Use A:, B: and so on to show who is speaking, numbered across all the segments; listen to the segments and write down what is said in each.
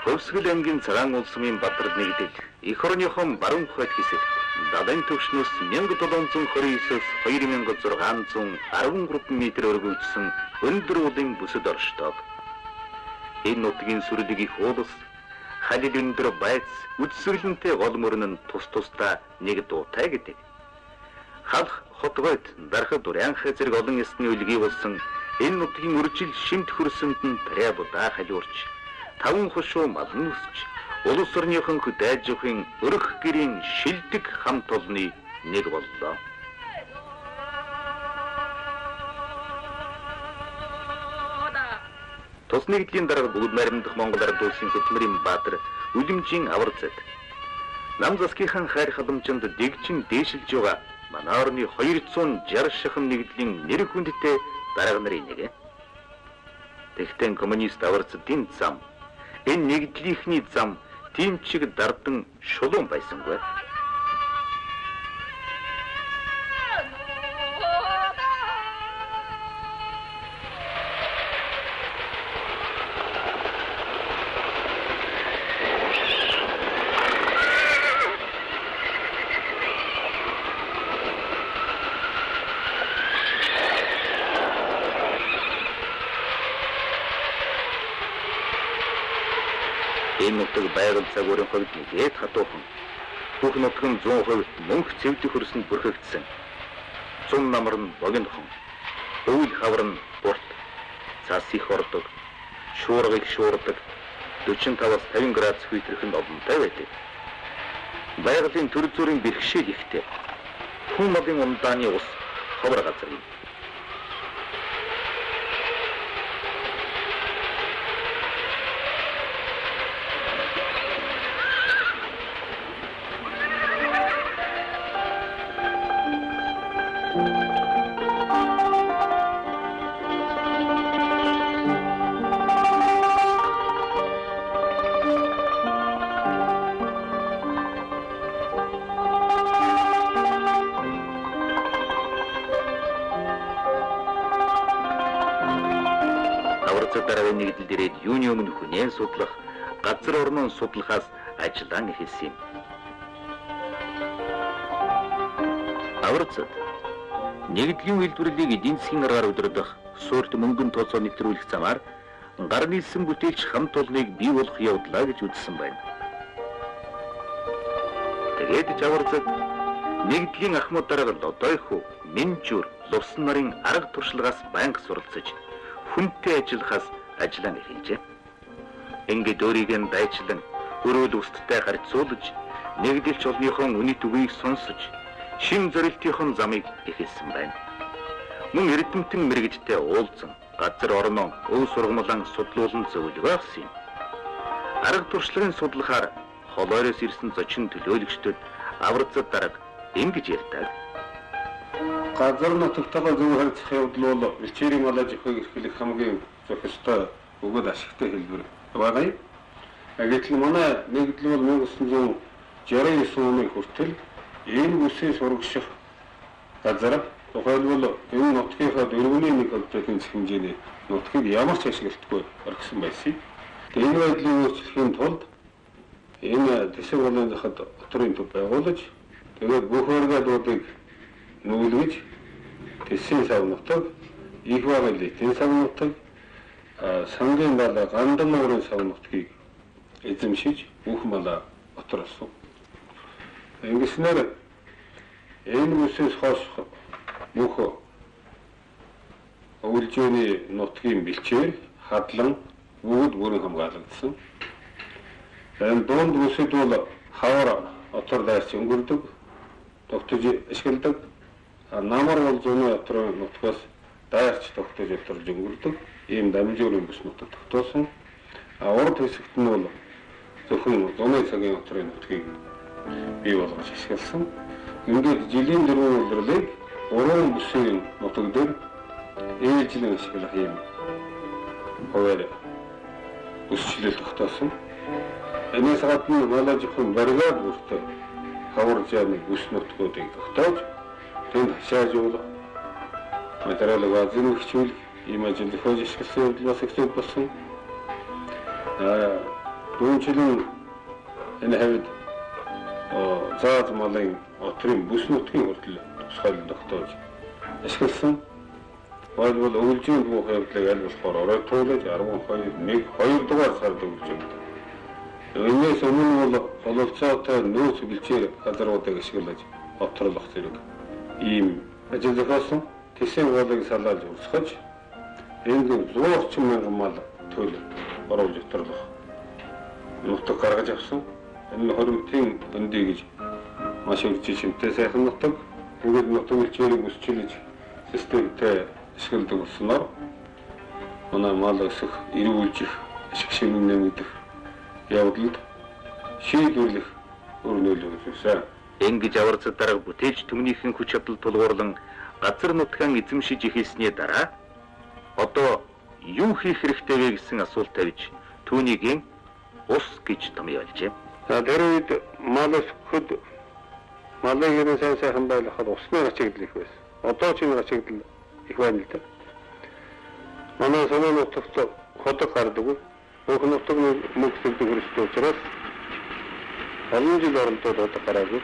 A: Хөвсгөл ангийн Цагаан улсмын Бадрал нэгдэл эх орныхон баруун хойд хэсэгт далайн түвшнөөс 1729-өөс 2613 м өргөгдсөн өндөр уулын бүсэд оршдог. Энэ нутгийн сүрлэг их уулс халил өндөр байц үдсгэлэнтэй гол мөрөн нь тус тусдаа нэг дуутай гэдэг. Халах хотгойд дархад урянхай зэрэг олон ясны үлгий болсон энэ нутгийн үржил шимт хөрсөнд нь тариа будаа халиурч таван хошуу малн өсч улс орныхон хөдөө аж ахуйн өрх гэрийн шилдэг хамт олонны нэг боллоо. Тус нэгдлийн дарга бүгд найрамдах Монгол ард улсын хөдөлмөрийн баатар Үлэмжийн аварцад нам засгийнхаа хайр халамжинд дэгжин дээшилж байгаа манай орны 260 шахам нэгдлийн нэр хүндтэй дарга нарын нэг. Тэгтэн коммунист аварцдын зам энэ нэгдлийнхний зам тийм чиг дардан шулуун байсангүй. Энэ нутаг байгаль загварын хувьд нэлээд хатуухан. Бүх нутаг нь 100% мөнх цэвдэх хөрсөнд бүрхэгдсэн. Цум намар нь богинохон, өвөл хавар нь урт, цас их ордог, шуурга их шуурдаг, 45-аас 50 градус хүйтрэх нь олонтой байдаг. Байгалийн төр зүрийн бэрхшээл ихтэй. Хүн малын ундааны ус ховор газар юм. Дараагийн нэгдэлд ирээд юуны өмнө хүнээ судлах, газар орноо судлахаас ажиллаан эхэлсэн юм. Аварцад нэгдлийн үйлдвэрлэлийг эдийн засгийн аргаар удирдах, суурьт мөнгөн тооцоо нэвтрүүлэх замаар гар нийлсэн бүтээлч хамт олныг бий болгох явдлаа гэж үзсэн байна. Тэгээд ч аварцад нэгдлийн ахмад дарга Лодойхүү, Минжүр, Лувсан нарын арга туршлагаас байнга суралцаж хүнтэй ажиллахаас ажиллаа эхэлжээ. Ингээд өөрийг нь дайчлан өрөөл усттай харьцуулж нэгдэлч олныхон үнэт үгийг сонсож шин зорилтынхон замыг эхэлсэн байна. Мөн эрдэмтэн мэрэгжтэй уулзан газар орноо өв сургамлан судлуулан зөвлөгөө авсан юм. Арга туршлагын судлахаар холоороос ирсэн зочин төлөөлөгчдөд аварцад дарга ингэж ярьдаг.
B: Газар нутагтайгаа зөв харьцах явдал бол бэлчээрийн мал аж ахуйг эрхлэх хамгийн зохистой бөгөөд ашигтай хэлбэр байгаа юм. Гэтэл манай нэгдэл бол 1969 оны хүртэл энэ бүсийн сургаших газар тухайлбал энэ нутгийнхаа 4.1 гектарын хэмжээний нутгийг ямар ч ашиглалтгүй орхисон байсан. Энэ байдлыг өөрчлөхийн тулд энэ Тэсэг болон захад отрын төв байгуулж тэгээд бүх оргиалуудыг нүүлгэж Тэсийн сав нутаг, их багын литийн сав нутаг, сангийн балаа гандан муурын сав нутгийг эзэмшиж бүх малаа оторсон. Ингэснээр энэ бүсээс хойш бүх өвлжөөний нутгийн бэлчээр хадлан бүгд бүрэн хамгаалагдсан. Энэ дунд бүсэд бол хавар отор дайрч өнгөрдөг, тогтож ашигладаг. Намар бол зуны отрын нутгаас дайрч тогтож оторж өнгөрдөг. Ийм дамжуурын бүс нутаг тогтоосон. А урд хэсэгт нь бол зөвхөн зуны цагийн отрын нутгийг бий болгож ашигласан. Ингээд жилийн дөрвөн улирлыг гурван бүсийн нутаг дээр ээлжлэн ашиглах ийм хуваар бүсчлэл тогтоосон. Энэс гадна манай зөвхөн бариад бүртээ хавар жааны бүс нутгуудыг тогтоож тэнд хашаажуулах, материалыг базын хичүүлэх ийм ажил зохиож ашигласан явдал бас их зөв болсон. Дүүнчлэн энэ хавьд зааз малын отрын бүс нутгийн хүртэл тусгайлан тогтоож ашигласан. Ойлбол өвлжийн буух явдлыг аль болохоор орой туулаж 12 1 2 дугаар сард өвлжөөд. Энээс өмнө бол солилцоотой нөөц бэлчээр газруудыг ашиглаж отрлох зэрэг ийм ажил зохиосон. Тэсийн голыг салаалж урсгаж энд 100 орчим мянган мал төл оруулж отрлох нутаг гаргаж авсан. Энэ нь хоримтын өндий гэж маш өржиж шимтэй сайхан нутаг. Ингээд нутаг бэлчээрийг өсчилж системтэй ашигладаг болсноор манай мал өсөх, эрүүлжих, ашиг шимэн нэмэгдэх явдалд шийдвэрлэх үр нөлөө үзүүлсэн.
A: Ингэж аварцад дарга бүтээлч түмнийхэн хүч чадал тулгуурлан газар нутгаан эзэмшиж эхэлсний дараа одоо юу хийх хэрэгтэй вэ гэсэн асуулт тавьж түүнийг ус гэж томьёолжээ.
B: За тэр үед мал өсөхөд малын ерэн сайн сайхан байлгахад усны ачаглал их байсан. Одоо ч энэ ачаглал их байна л да. Манай соноо нутагт ходог гардаг. Бүх нутаг мөнгө сэгдэг хөрсдөг учраас олон жил оролдоод ходог гараагүй.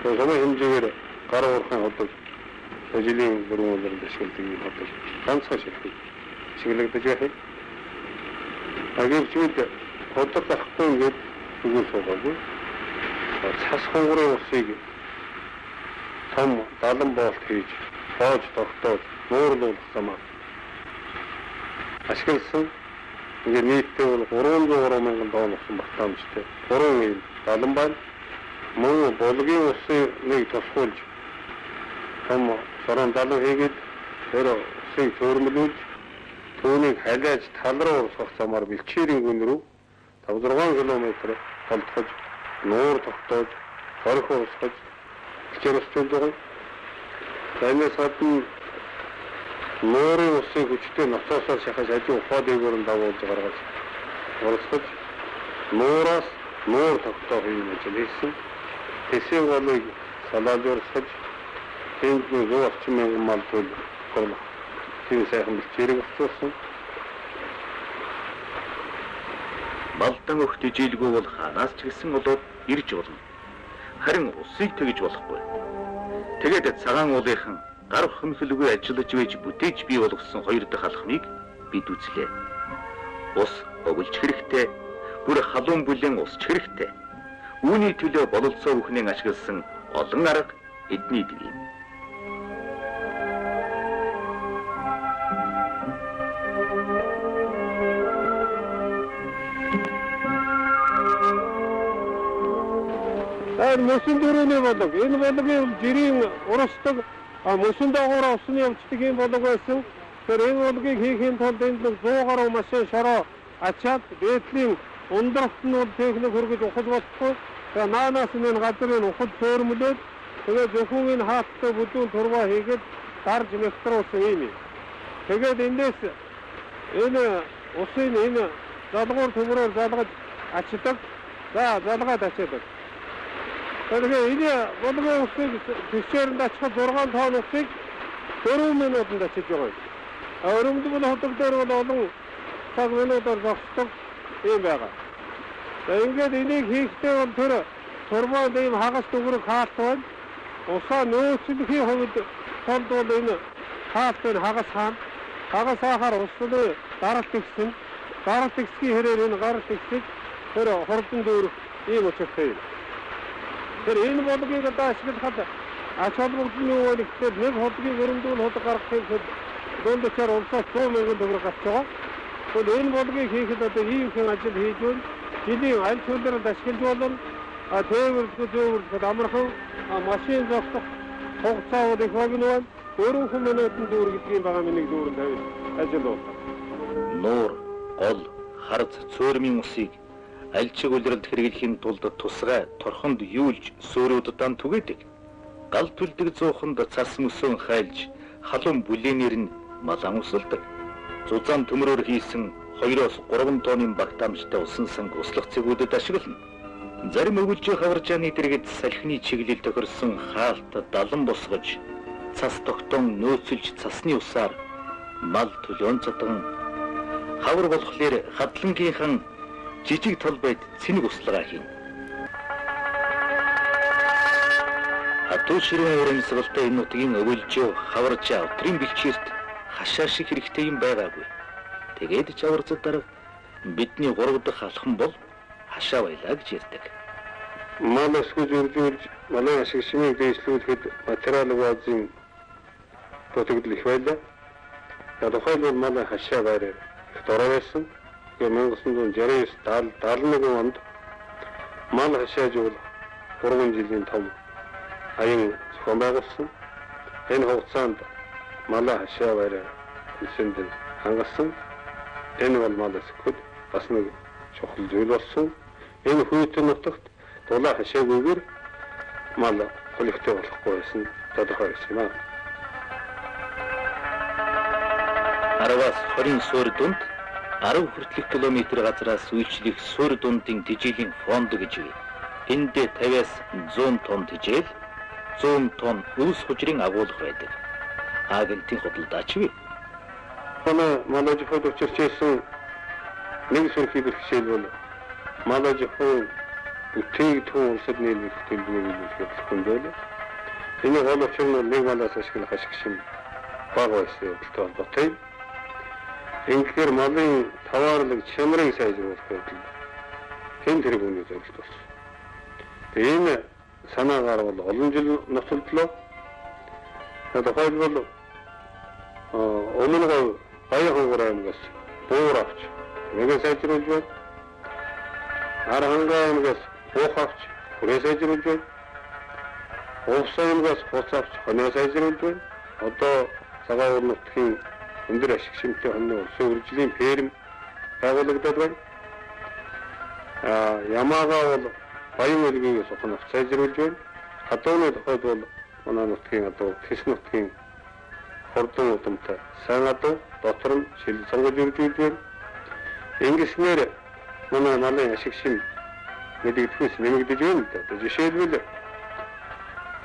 B: Тэгээ соноо хэмжээгээр гар уурхайн ходог жилийн дөрвөн улиралд ашигладаг юм ходог ганцхан ширхэг ашиглагдаж байх юм. Гэвч бид ходог гарахгүй ингээд зүгээр суугаагүй. Цас хунгарын усыг том далан боолт хийж боож тогтоож нуурлуулах замаар ашигласан. Ингээд нийтдээ бол 303 мянган тонн усан багтаамжтай 3 ийм далан байна. Мөн булгийн усын нэг тусгуулж том сорон далан хийгээд тэр усыг цөөрмөлүүлж түүнийг халиаж тал руу урсгах замаар бэлчээрийн гүн рүү 5-6 км холдохож нуур тогтоож хорих урсгаж бэлчээр усчулж байгаа. За энэс гадна нуурын усыг хүчтэй ноцоосоор шахаж хажуу ухаа дээгүүр нь дагуулж гаргаж урсгаж нуураас нуур тогтоох юм ажил хийсэн. Тэсийн голыг салаалж урсгаж тэнд 100 орчим мянган мал төл горлох тийм сайхан бэлчээрийг орчуулсан.
A: Малдан өгт ижилгүй бол хаанаас ч гэсэн болоод ирж болно. Харин усыг тэгж болохгүй. Тэгээд цагаан уулынхан гар хөнхөлгүй ажиллаж байж бүтээж бий болгосон хоёр дахь алхмыг бид үзлээ. Ус өгөлж хэрэгтэй, бүр халуун бүлэн усч хэрэгтэй. Үүний төлөө бололцоо бүхнээ ашигласан олон арга эдний дэг юм.
B: Энэ мөсөн дөрөвний болог. Энэ бологын жирийн урсдаг, мөсөн доогуур усны явцдаг юм болог байсан. Тэгэхээр энэ бологыг хийхийн тулд энд 100 гаруй машин шороо ачаад дээдлийн ундрахт нь бол техник хөргөж ухаж болохгүй. Тэгээ наанаас нь энэ газрын ухаж цөөрмөлөөд тэгээ зөвхөн энэ хаалттай бүдүүн турбаа хийгээд дарж мягтруулсан юм. Тэгээд эндээс энэ усын энэ залгуур төмрөөр залгаж ачдаг. За залгаад ачаадаг. Тэгэхээр энэ болгон усыг тэгшээрэнд ачихад 6 тонн усыг 4 минутанд ачиж байгаа юм. Өрөмдөл ходог дээр бол олон цаг минутаар зогсдог юм байгаа. За ингээд энийг хийхдээ бол тэр турбанд ийм хагас төгрөг хаалт байна. Усаа нөөцлөхийн хувьд тулд бол энэ хаалт энэ хагас хаана. Хагас хаахаар усны даралт ихсэн. Даралт ихсгийн хэрээр энэ гаралт ихсэж тэр хурдан дүүрэх ийм учиртай юм. Тэр энэ болгыг одоо ашиглахад ач холбогдол нь юу вэ гэхээр нэг ходог өрөмдүүл ходог гаргахын тулд дундчаар улсаас 100 мянган төгрөг гарч байгаа. Тэгвэл энэ болгыг хийхэд одоо ийм хэн ажил хийж байна. Жилийн аль чуулранд ашиглаж болно. Тээвэрлэхэд зөөвөрлөхөд амархан машин зогсох хугацаа бол их богино байна. 4 минутанд дүүр гэдэг юм байгаа миний дүүрэн тавь ажил бол.
A: Нуур, гол, харц, цөөрмийн усыг альчиг улиралд хэрэглэхийн тулд тусгай торхонд юулж сөөрүүдэд түгээдэг. Гал түлдэг зууханд цас мөсөн хайлж халуун бүлээнээр нь малан усалдаг. Зузаан төмрөөр хийсэн 2-3 тонны багтаамжтай усан санг услах цэгүүдэд ашиглана. Зарим өгөлжийн хаваржааны дэргэд салхины чиглэл тохирсон хаалт далан босгож цас тогтоон нөөцөлж цасны усаар мал төлөөн цатган хавар болохоор хадлангийнхан жижиг толгойд цэник услага хийнэ. Хатуу ширүүн урамсгалтай энэ нутгийн өвөлжөө, хаваржаа, өдрийн бэлчээрт хашаа шиг хэрэгтэй юм байгаагүй. Тэгээд ч аварцад дарга бидний 3 дахь алхам бол хашаа байлаа гэж ярьдаг.
B: Мал ашгүй үржүүлж, малын ашиг шимийг дээшлүүлэхэд материал баазын дутагдал их байлаа. Тухайлбал малын хашаа байраар их дорой байсан. 1969 71 онд мал хашаа жуул 3 жилийн том аян зохион байгуулсан. Энэ хугацаанд малын хашаа байраар хэлсэнд хангасан. Энэ бол мал ашигт бас нэг чухал зүйл болсон. Энэ хүйтэн нутагт дулаа хашаагүйгээр мал холигтой болохгүй байсан тодорхой байсан юм аа.
A: 10-аас 20 суурь дунд 10 хүртэлх километр газраас үйлчлэх суурь дундын тэжээлийн фонд гэж бий. Эндээ 50-аас 100 тонн тэжээл, 100 тонн өвс хужрын агуулга байдаг. Агентийн худалдаач бий.
B: Манай Малажихуд учирч ирсэн нэг сүрхий бэрхшээл бол Малажихуй бүтээгдэхүүн улсад нийлүүлэх төлөвлөгөөг биелүүлэх явдал байлаа. Энэ гол учир нь нэг малаас ашиглах ашиг шим бага байсан явдалтай холбоотой. Ингэхээр малын таваарлаг чанарыг сайжруулах явдал хэн тэргүүний зорилт болсон. Энэ санаагаар бол олон жил ноцолдлоо. Тухайлбал өмнө говь Баян-Хонгор аймагаас буур авч нэгэ сайжруулж байна. Архангай аймагаас буух авч хүрээ сайжруулж байна. Увс аймагаас хуц авч хонио сайжруулж байна. Одоо Цагаан уур нутгийн өндөр ашиг шимтэй хоньны улсын үржлийн ферм байгуулагдаад байна. Ямаага бол Баян өлгийгээс ухан авч сайжруулж байна. Хадууны тухайд бол манай нутгийн адуу, Тэс нутгийн хурдан удамтай сайн адуу дотор нь шил сонгож үржүүлж байна. Ингэснээр манай малын ашиг шим мэдэгдэхүйс нэмэгдэж байна. Жишээлбэл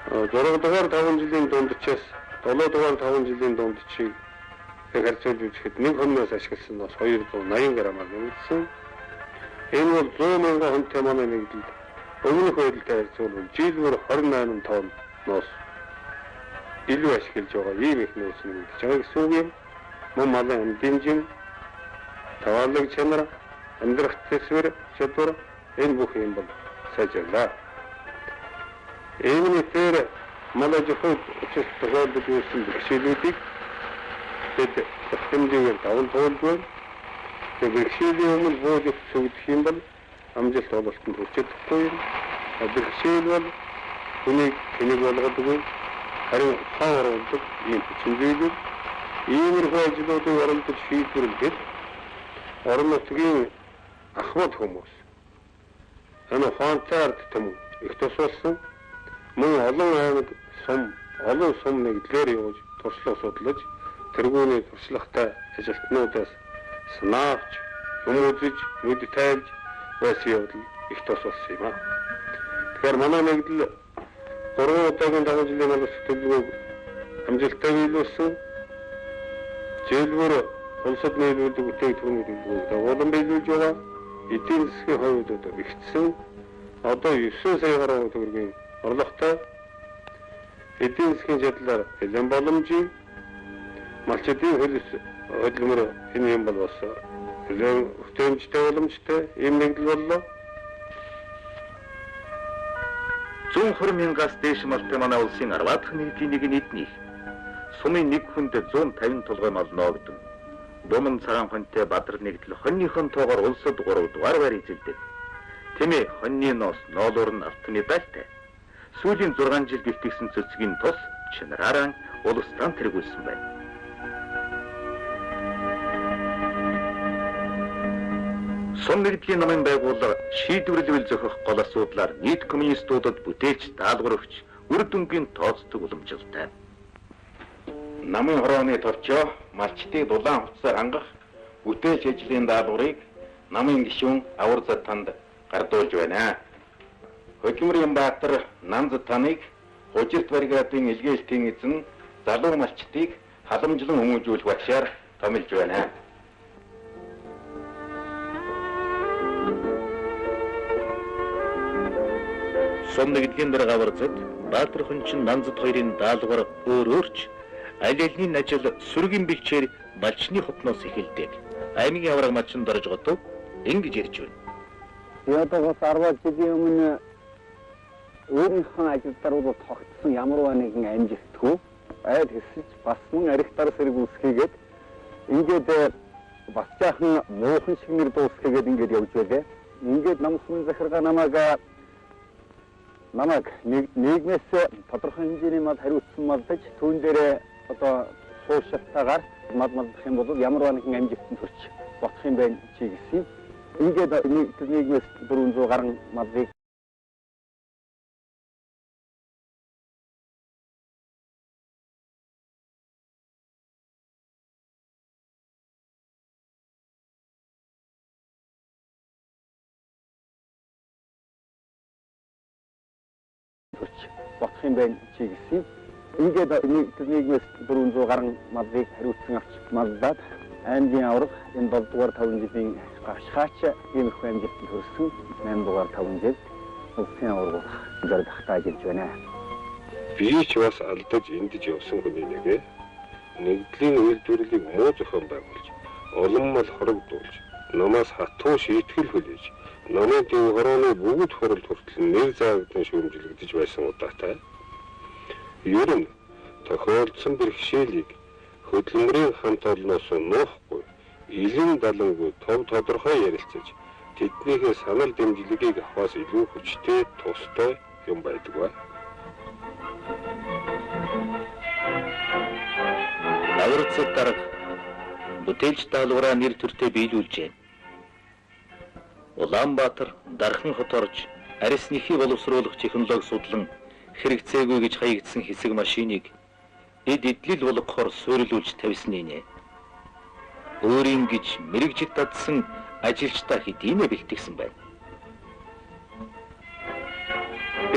B: 6 дугаар 5 жилийн дундчаас 7 дугаар 5 жилийн дундчийг харьцуулж үзэхэд нэг хонноос ашигласан нь 280 грамаар нэмэгдсэн. Энэ бол 100 мянган хонтой манай нэгдэлд өмнөх байдалтай харьцуулбал жил бүр 28 тонноос илүү ашиглаж байгаа ийм их нөөц нэмэгдэж байгаа гэсэн үг юм. Мөн малын амьдын жин, таваарлаг чанар, амьдрах төсвөр, чадвар энэ бүх юм бол сайжирлаа. Үүний дээр Малажихуйд учирч тохиолдож үүссэн бэрхшээлүүдийг бид хэмжээгээр даван туулж байна. Тэгээ бэрхшээлийн өмнө бууж цөгдөх юм бол амжилт ололтонд хүрч чадахгүй юм. Бэрхшээл бол хүнийг тэнэг болгодог, харин ухаан оруулдаг ийм хүчин зүйл юм. Иймэрхүү ажлуудыг оролдож шийдвэрлэхэд орон нутгийн ахмад хүмүүс энэ ухаантай ард түмэн их тус болсон. Мөн олон аймаг сум, олон сум нэгдлээр явж туршлага судлаж тэргүүний туршлагатай ажилтнуудаас санаа авч, юм үзэж, нүд тавьж байсан явдал их тус болсон юм аа. Тэгэхээр манай нэгдэл 3 удаагийн 5 жилийн мал ашиг төлөвлөгөөг амжилттай биелүүлсэн. Жишээлбэл улсад нийлүүлдэг бүтээгдэхүүний төлөвлөгөөг дагуулan биелүүлж байгаа. Эдийн засгийн хувьд одоо бэхжсэн. Одоо 9 сая гаруй төгрөгийн орлоготой эдийн засгийн чадлаар нэлээн боломжийн малчдын хөдөлмөр энэ юм бол бас нэлээн хөтөмжтэй боломжтой ийм нэгдэл боллоо.
A: 120 мянгаас дээш малтай манай улсын 10 дахь нэгдлийн нэг нь эднийх. Сумын нэг хүнд 150 толгой мал ноогдсон. Буман цагаан хоньтой Бадар нэгдэл хоньныхон тоогоор улсад 3 дугаар байр эзэлдэг. Тэмээ хоньны ноос ноолуур нь алтан медальтай. Сүүлийн 6 жил бэлтгэсэн цэцгийн тус чанараараа улсдаа тэргүүлсэн байна. Сум нэгдлийн намын байгууллага шийдвэрлэвэл зохих гол асуудлаар нийт коммунистуудад бүтээлч даалгавар өгч үр дүнгийн тооцдог уламжилтай.
C: Намын хорооны товчоо малчдыг дулаан хувцсаар хангах бүтээлч ажлын даалгаврыг намын гишүүн Аварзад танд гардуулж байна. Хөдөлмөрийн баатар Нанз таныг хужирт бригадын илгээлтийн эзэн залуу малчдыг халамжлан хүмүүжүүлэх багшаар томилж байна.
A: Сум нэгдлийн дарга Аварзад Баатар хүнчин Нанзад хоёрын даалгавар өөр өөрч аль альний ажил сүргийн бэлчээр малчны хотноос эхэлдэг. Аймгийн аварга малчин Доржготов ингэж ярьж байна.
D: Би одоо бас 10 жилийн өмнө өөрийнхөө ажил даруул тогтсон ямарваа нэгэн амжилтгүй айл хэсэж бас мөн арх дар сэрэг үүсгээгээд ингээд бас жаахан муухан шигнэр дуусгээгээд ингээд явж байлаа. Ингээд нам сумын захиргаа намайг нийгмээс тодорхой хэмжээний мал хариуцсан малдаж түүн дээрээ одоо сууршилтаагаар мал малдах юм бол ямар нэгэн амжилтанд хүрч бодох юм байна чи гэсэн. Ингээд нийгмээс 400 гаруй малыг бодох юм байна чи гэсэн. Ингээд нийгмээс 400 гаруй малыг хариуцсан авч маллаад аймгийн аварга энэ 7 дугаар 5 жилийн гавшгаач иймэрхүү амжилтанд хүрсэн 8 дугаар 5 жилд улсын аварга зоригтой ажиллаж байна.
B: Би ч бас алдаж эндэж явсан хүний нэгэ нэгдлийн үйлдвэрлэлийг муу зохион байгуулж, улам мал хорогдуулж, намаас хатуу шийтгэл хүлээж, намын төв хорооны бүгд хуралд хүртэл нэр заагдан шүүмжлэгдэж байсан удаатай. Ер нь тохиолдсон бэрхшээлийг хөдөлмөрийн хамт олноос нуухгүй, илэн далангүй тов тодорхой ярилцаж, тэднийхээ санал дэмжлэгийг авахаас илүү хүчтэй, тустай юм байдаг ба.
A: Аварцад дарга бүтээлч даалгавраа нэр төртөө биелүүлжээ. Улаанбаатар Дархан хот орж арьс нэхий боловсруулах технологи судлан хэрэгцээгүй гэж хаягдсан хэсэг машиныг эд эдлэл болгохоор суурилуулж тавьсан нэ. Өөрийн гэж мэрэгжид дадсан ажилчдаа хэдийнэ бэлтгэсэн байна.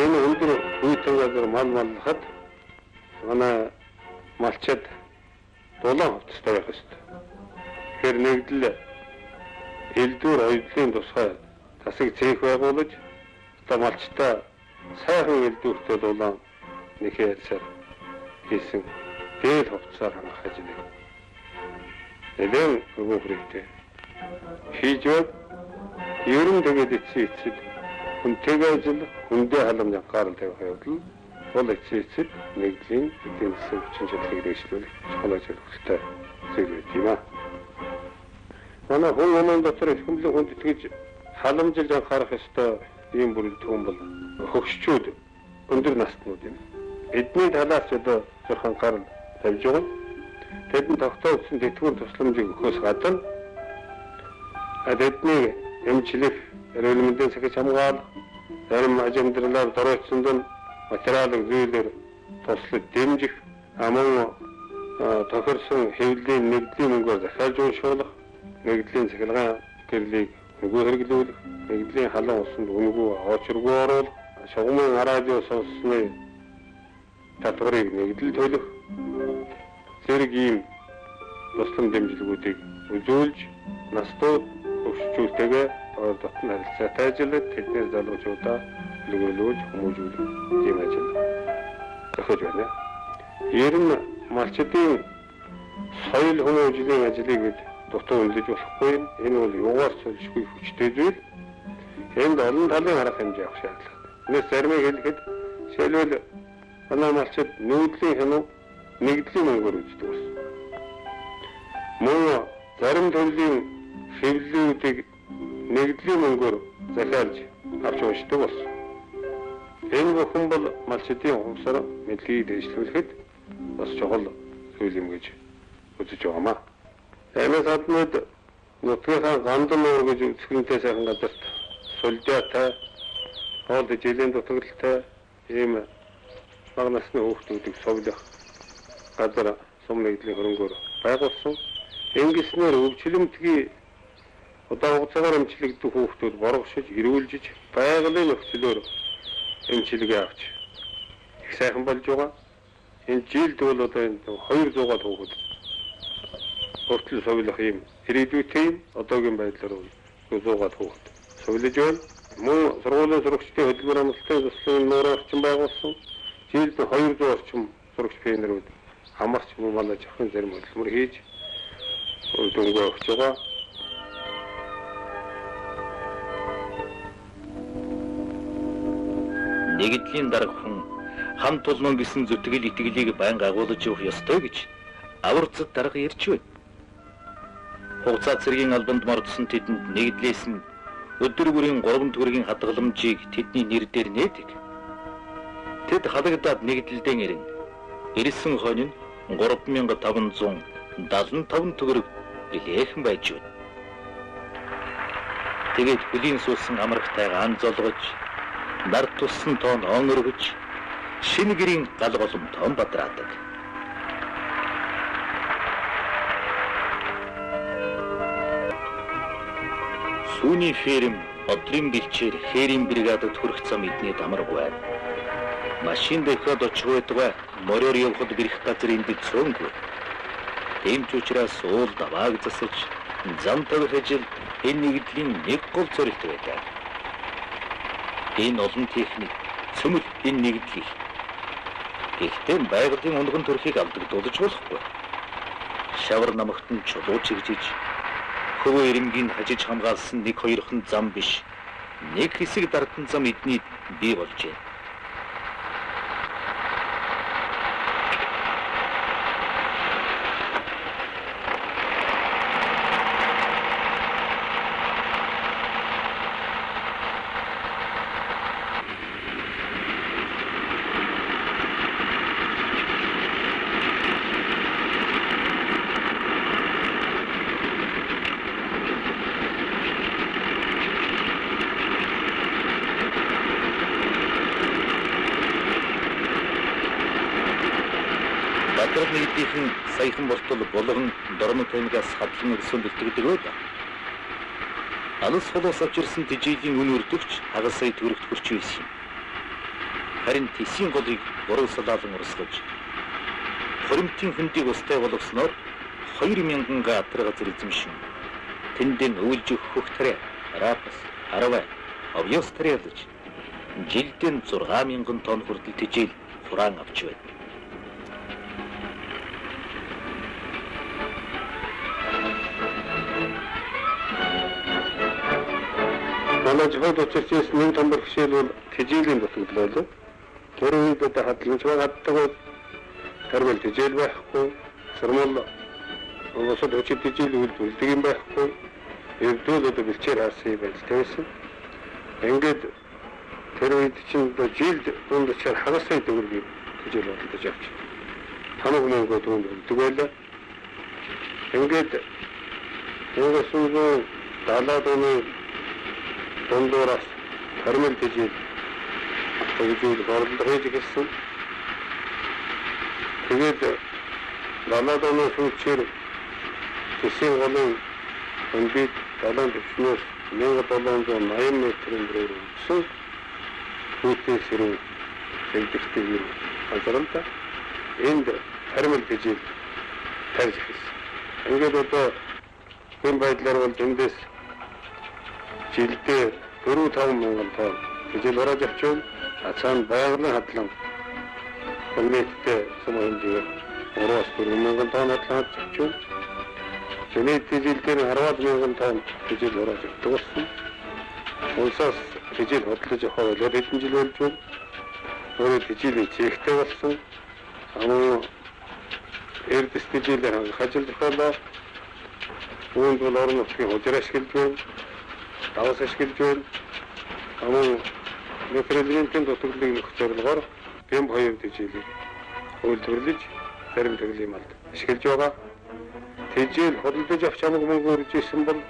B: Энэ өндөр хүйтэн газар мал маллахад манай малчид дулаан хувцастай байх ёстой. Тэгэхээр нэгдэл элдвэр оюутлын тусгай тасаг цех байгуулж одоо малчтай сайхан элдвэртэй дулаан нэхээ ярьсаар хийсэн дээл хувцасаар хангах ажлыг нэлээн өргөн хэрэгтэй хийж байв. Ер нь тэгээд эцсийн эцэд хүнтэйгээ ажил, хүндээ халамж анхаарал тавих явдал бол эцсийн эцэд нэгдлийн эдийн засгийн хүчин чадлыг дэвшлүүлэх чухал ажил хэрэгтэй зүйл байт юм аа. Манай хүн амын дотор эрхэмлэн хүнд итгэж халамжилж анхаарах ёстой ийм бүрэлдэхүүн бол хөгшчүүд өндөр наснууд юм. Эдний талаас одоо зүрх анхаарал тавьж байгаа. Тэдэнд тогтоогдсон тэтгэвэр тусламжийг өгөхөөс гадна тэднийг эмчлэх, эрүүл мэндийн сахиж хамгаалах, зарим аж амьдралаар доройтсонд нь материалын зүйлээр туслаж дэмжих, мөн тохирсон хэвлэлийн нэгдлийн мөнгөөр захиалж уншуулах, нэгдлийн цахилгаан гэрлийг үнэгүй хэрэглүүлэх, нэгдлийн халуун усанд үнэгүй очиргүй оруулах, шугамын радио сонссны татварыг нэгдэл төлөх зэрэг ийм туслам дэмжлэгүүдийг үзүүлж настууд хөгшчүүлтэйгээ ойр дотн харилцаатай ажиллаж тэдний залуучуудаа үлгөрлүүлж хүмүүжүүлэх ийм ажил зохиож байна. Ер нь малчдын соёл хүмүүжлийн ажлыг бид дутуу үнэлж болохгүй. Энэ бол юугаар цөлшгүй хүчтэй зүйл. Энд олон талын арга хэмжээ авах шаардлагатай. Энэс заримыг хэлэхэд жишээлбэл манай малчид нүүдлийн хянуу нэгдлийн мөнгөөр үздэг болсон. Мөн зарим төрлийн хэвлэлүүдийг нэгдлийн мөнгөөр захиалж авч уншдаг болсон. Энэ бүхэн бол малчдын ухамсар мэдлэгийг дэвшлүүлэхэд бас чухал зүйл юм гэж үзэж байгаамаа. Амиас аднууд нутгийнхаа гандан нуур гэж үзэсгэлэнтэй сайхан газарт сулдиатай, хоол жилийн дутагдaltaй ийм бага насны хүүхдүүдийг сувлах газар сум нэгдлийн хөрөнгөөр байгуулсан. Ингэснээр өвчлөмтгий удаан хугацаагаар эмчлэгдэх хүүхдүүд боргошиж, эрүүлжиж, байгалийн нөхцлөөр эмчилгээ авч их сайхан болж байгаа. Энэ жилд бол одоо энэ 200-аад хүүхэд хүртэл сувилах ийм ирээдүйтэй юм. Одоогийн байдлаар бол 100-аад хүүхэд сувилж байна. Мөн сургуулийн сурагчдын хөдөлмөр амралтын туслалын нуурын орчин байгуулсан. Жилд 200 орчим сурагч пионерүүд амарч мөн малаа жохын зарим хөдөлмөр хийж үр дүнгээ өгч байгаа.
A: Нэгдлийн дарга хүн хан тулман гэсэн зүтгэл итгэлийг байнга агуулж явах ёстой гэж аварцад дарга ярьж байна. Хугацаа цэргийн албанд мордсон тэдэнд нэгдлээс нь өдөр бүрийн 3 төгрөгийн хадгаламжийг тэдний нэр дээр нээдэг. Тэд халагдаад нэгдэлдэн ирнэ. Ирсэн хонь нь 3575 төгрөг билээхэн байж байна. Тэгээд хөлийн суусан амрагтайгаа ан золгож, нар туссан тоон он өргөж, шинэ гэрийн гал голомтон бадраадаг. Сүүний ферм одрын бэлчээр хээрийн бригадад хүрэх зам эднийд амаргүй. Машин дэход очих байтугай мориор явхад бэрх газар энд цөөнгүй. Тийм ч учраас уул давааг засаж зам тавих ажил энэ нэгдлийн нэг гол зорилт байдаг. Энэ олон техник цөмөл энэ нэгдлийг. Гэхдээ байгалийн унган төрхийг алдагдуулж болохгүй. Шавар намагт нь чулуу чигжиж хөвөө эренгийн хажиж хамгаалсан нэг хоёрхан зам биш. Нэг хэсэг дардан зам эднийд бий болжээ. Нэгдийнхэн саяхан болтол булган Дорнод аймгаас хадлан ирсэн бэлтгэдэг байлаа. Алс холоос авчирсан тэжээлийн үн өрдөгч хагас сая төгрөгт хүрч байсан юм. Харин тэсийн голыг буруу салаалan урсгаж хоримтын хөндийг устай болгосноор 2000 га атар газар эзэмшин тэндэн өвлж өгөх тариа, рапс, арвай, овёс тариалж жилдэн 6000 тонн хүртэл тэжээл хураан авч байд.
B: Манай жоход учирч ирсэн нэг том бэрхшээл бол тэжээлийн дутагдал байлаа. Тэр үед одоо хадгаламж хаддаг бол тэрвэл тэжээл байхгүй, сэрмэл бусад хүчит тэжээл үйлдвэрлэдэг юм байхгүй. Ердөө одоо бэлчээр харсан юм байдалтай байсан. Ингээд тэр үед чинь одоо жилд дундчаар хагас сая төгрөгийн тэжээл худалдаж авч тамаг мөнгө түүнд өгдөг байлаа. Ингээд 1970-аад оны дундуураас тармил тэжээл хөгжүүл орлого хийж эхэлсэн. Тэгээд 70-аад оны сүүлчээр тэсийн голын хөндид далайн түвшнээс 1780 метрийн дөрөөр өссөн хүүтийн сэрүүн зэгдэгтэй юм газар л да. Энд тармил тэжээл тарьж эхэлсэн. Ингээд одоо энэ байдлаар бол эндээс жилдээ 4-5 мянган тонн тэжээл хурааж авч байна. Цаана байгалийн хадлан нийтдээ сум хэмжээгээр 3-4 мянган тонн хадлан авч байна. Нийт жилдээ 10 мянган тонн тэжээл хурааж авдаг болсон. Улсаас тэжээл худалдаж авах болоод хэдэн жил болж байна. Өөрөө тэжээлийн чигтэй болсон. Амуу эрдэс тэжээлээр хангах ажил зохиолоо. Үүнд бол орон нутгийн хужир ашиглаж байна. Давс ашиглаж байна. Амуу микроэлементийн дутагдлыг нөхөх зорилгоор бямб 2 тэжээлийг үйлдвэрлэж зарим төрлийн малд ашиглаж байгаа. Тэжээл худалдаж авч амаг мөнгө үрж исэн бол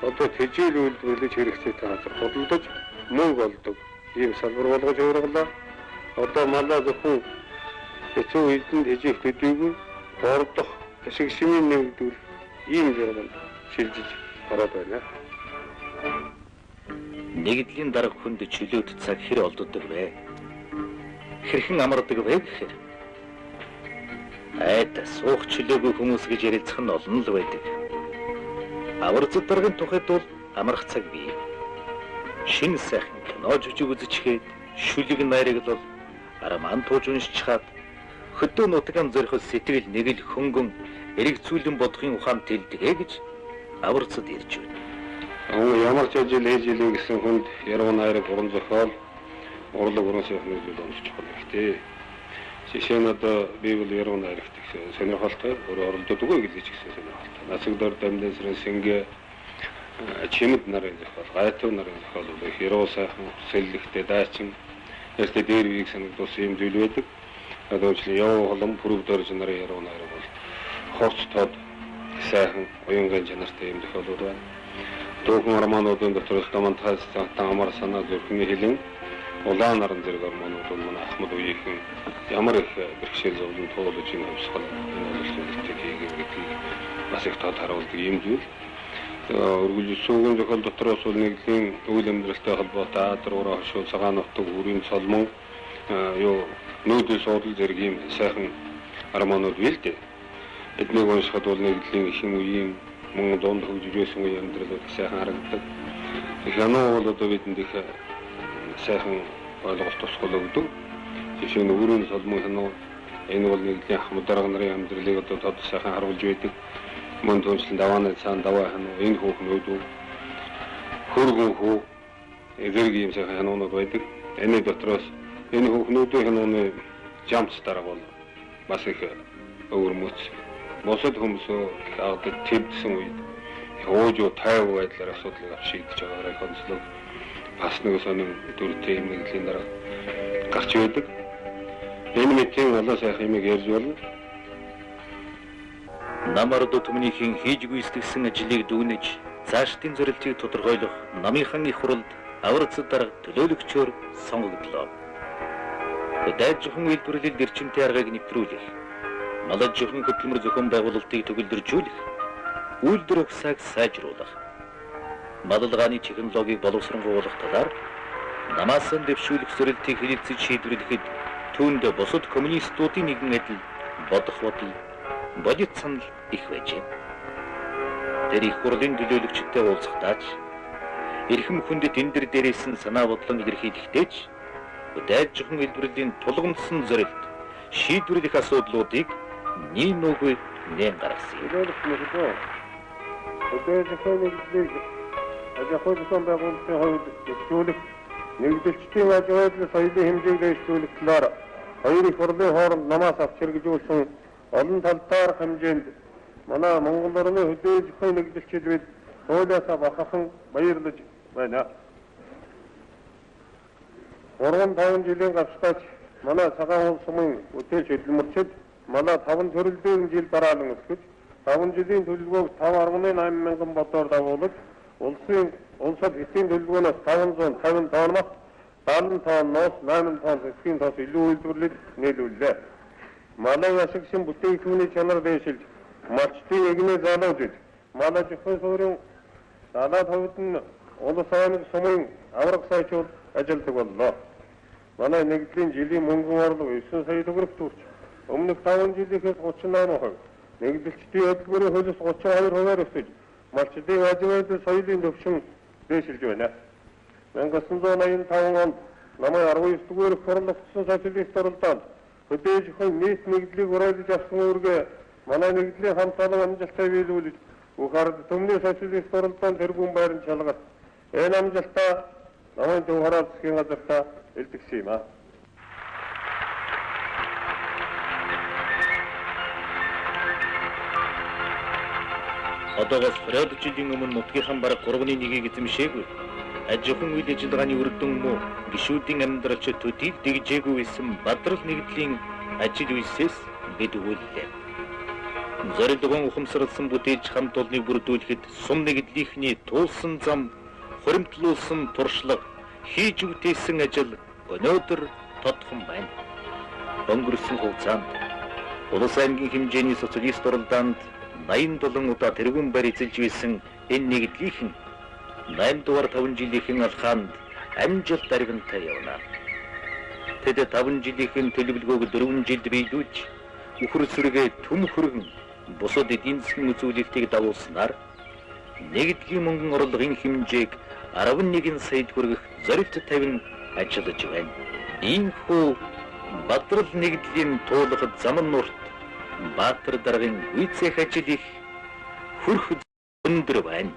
B: одоо тэжээл үйлдвэрлэж хэрэгцээтэй газар худалдаж мөнгө олдог ийм салбар болгож хувиргалаа. Одоо малаа зөвхөн хэцүү эзэнд тэжээх төдийгүй бордох ашиг шимийн нэмэгдүүл ийм жаргал шилжиж ороод байна.
A: Нэгдлийн дарга хүнд чөлөөт цаг хэр олддог вэ? Хэрхэн амардаг вэ гэхээр айд суух чөлөөгүй хүмүүс гэж ярилцах нь олон л байдаг. Аварцад даргын тухайд бол амрах цаг бий. Шинэ сайхан кино жүжиг үзчихээд шүлэг найраглал роман тууж уншчихад хөдөө нутгийн зориход сэтгэл нэг л хөнгөн эргэцүүлэн бодохын ухаан тэлдэгэ гэж аварцад ирж байна.
B: Ямар ч ажил хийж илээ гэсэн хүнд яруу найраг уран зохиол, урлаг уран сайхны зүйл онцож чухал хэрэгтэй. Жишээ нь одоо би бол яруу найрагт их сонирхолтой, өөрөө оролдодгүй гэж гэсэн сонирхолтой. Нацагдор дамдын сэнгэ чимэд нарын зохиол, гайтв нарын зохиол бол их яруу сайхан, сэллэгтэй, даачин, ястэй дээр үеийг санагдуулсан юм зүйл байдаг. Одоо жишээ яв холом пүрэв дорж нарын яруу найраг бол хорц тод сайхан уянган чанартай юм зохиолууд байна. Дуухан романуудын дотроос Домантхаас амар санаа зүрхний хилэн улаан наран зэрэг романууд нь манай Ахмад үеийнхэн ямар их бэрхшээл зовлон туулж энэ хувьсгал энэ боловсролтыг хийгэв гэдгийг бас их тод харуулдаг юм зүйл. Өргөжлөсөн зохиол дотроос бол нэгдлийн үйл амьдралтай холбоотой Адар ураа хошуу, цагаан нутаг, үрийн цолмон, юу нүүдэл суудал зэрэг ийм сайхан романууд бий л дээ. Эднийг уншихад бол нэгдлийн ихэн үеийн мөн дунд хөгжиж байсан үеийн амьдрал их сайхан харагддаг. Хянуу бол одоо бидэнд их сайхан ойлголт тусгал өгдөг. Жишээ нь үрийн цолмон хянуу энэ бол нэгдлийн Ахмад дарга нарын амьдралыг одоо тод сайхан харуулж байдаг. Мөн түншлэн давааны цаан даваа хянуу, энэ хүүхэн өөдөө хөргөн хүү зэрэг ийм сайхан хянуунууд байдаг. Энэ дотроос энэ хүүхнүүдийн хянууны жамц дарга бол бас их өвөрмөц. Бусад хүмүүсөө их агдаг твдсэн үед уужуу тайван байдлаар асуудлыг авч шийдэж байгаараа их онцлог бас нэг сонин дүртэй юм нэгдлийн дараа гарч байдаг. Энэ мэтийн олон сайхан юмыг ярьж болно.
A: Нам ард түмнийхэн хийж гүйцэтгэсэн ажлыг дүгнэж цаашдын зорилтыг тодорхойлох намынхан их хурлд аварцад дарга төлөөлөгчөөр сонгогдлоо. Дайд жихэн үйлдвэрлэлд эрчимтэй аргыг нэвтрүүлэх, малаж жихэн хөдөлмөр зохион байгуулалтыг төгөлдржүүлэх, үйлдвэр угсааг сайжруулах, малалгааны технологиг боловсронгуйлах талаар намаас нь дэвшүүлэх зорилтыг хэлэлцэж шийдвэрлэхэд түүнд бусад коммунистуудын нэгэн адил бодох бодол, бодит санал их байжээ. Тэр их хурлын төлөөлөгчтэй уулзахдаа ч эрхэм хүндэт эндэр дээрээс нь санаа бодлон илэрхийлэхдээ ч дайд жихэн үйлдвэрлэлийн тулгамдсан зорилт шийдвэрлэх асуудлуудыг нийн нүггүй нээн гаргасан юм.
B: Төлөөлөгч мөрдөө хөдөө зохион нэгдлийг аж ахуй зохион байгуулалтын хувьд дэвшүүлэх, нэгдэлчдийн аж ахуйн соёлын хэмжээг дэвшүүлэх талаар хоёр их хурлын хооронд намаас авч хэрэгжүүлсэн олон талдаар хэмжээнд манай Монгол орны хөдөө зохион нэгдэлчид бид хуулиасаа бахархан баярлаж байна. 3-5 жилийн гавстаач манай цагаан улс сумын бүтээлч хөдөлмөрчид манай 5 төрөлдийн жил дараалан өсгөж 5 жилийн төлөвлөгөөг 5.8 мянган бодоор дагуулж улсын улсад эцсийн төлөвлөгөөнөөс 550 тонн мах, 70 тонноос 8 тонн цэцгийн тос илүү үйлдвэрлэлд нийлүүллээ. Манай ашиг шин бүтээгдэхүүний чанар дээшилж, малчдын эгнээ залуужиж, манай жихүү суурин 75-д нь улс аймаг сумын авраг сайчууд ажилладаг боллоо. Манай нэгдлийн жилийн мөнгөн орлого 9 сая төгрөг төрч өмнөх 5 жилийнхээс 38%, нэгдэлчдийн хөдөлмөрийн хөлс 32%-аар өсөж, малчдын аж ахуйн соёлын түвшин дээшилж байна. 1985 онд намын 19 дугаар хурлагдсан социалист оролдоонд хөдөө аж ахуйн нийт нэгдлийг уриалж авсан үүргээ манай нэгдлийн хамт олон амжилттай биелүүлж, бүх ард түмний социалист оролдоонд тэргүүн байранд шалгарч, энэ амжилтаа намын төв хараал засгийн газартаа илтгэсэн юм аа.
A: Одоогоос 20 жилийн өмнө нутгийнхан бараг 3.1-ийг эзэмшээгүй. Аж ахуйн үйл ажиллагааны үр дүн муу гишүүдийн амьдралч төдий дэгжээгүй байсан бадрал нэгдлийн ажил үйлсээс бид өгүүллээ. Зорилгон ухамсарласан бүтээлч хамт олныг бүрдүүлэхэд сум нэгдлийнхний туулсан зам, хуримтлуулсан туршлага, хийж бүтээсэн ажил өнөөдөр тодхон байна. Өнгөрсөн хугацаанд улс аймгийн хэмжээний социалист уралдаанд 87 удаа тэргүүн байр эзэлж байсан энэ нэгдлийнхэн 8 дугаар 5 жилийнхэн алхаанд амжилт арвинтай явна. Тэд 5 жилийнхэн төлөвлөгөөг 4 жилд биелүүлж, үхэр сүргээ түм хөргөн бусад эдийн засгийн үзүүлэлтийг дагуулснаар нэгдлийн мөнгөн орлогын хэмжээг 11 саяд хүргэх зорилт тавин ажиллаж байна. Иймхүү Бадрал нэгдлийн туулах зам нь урт, Баатар даргын гүйцээх ажил их хөрх өндөр байна.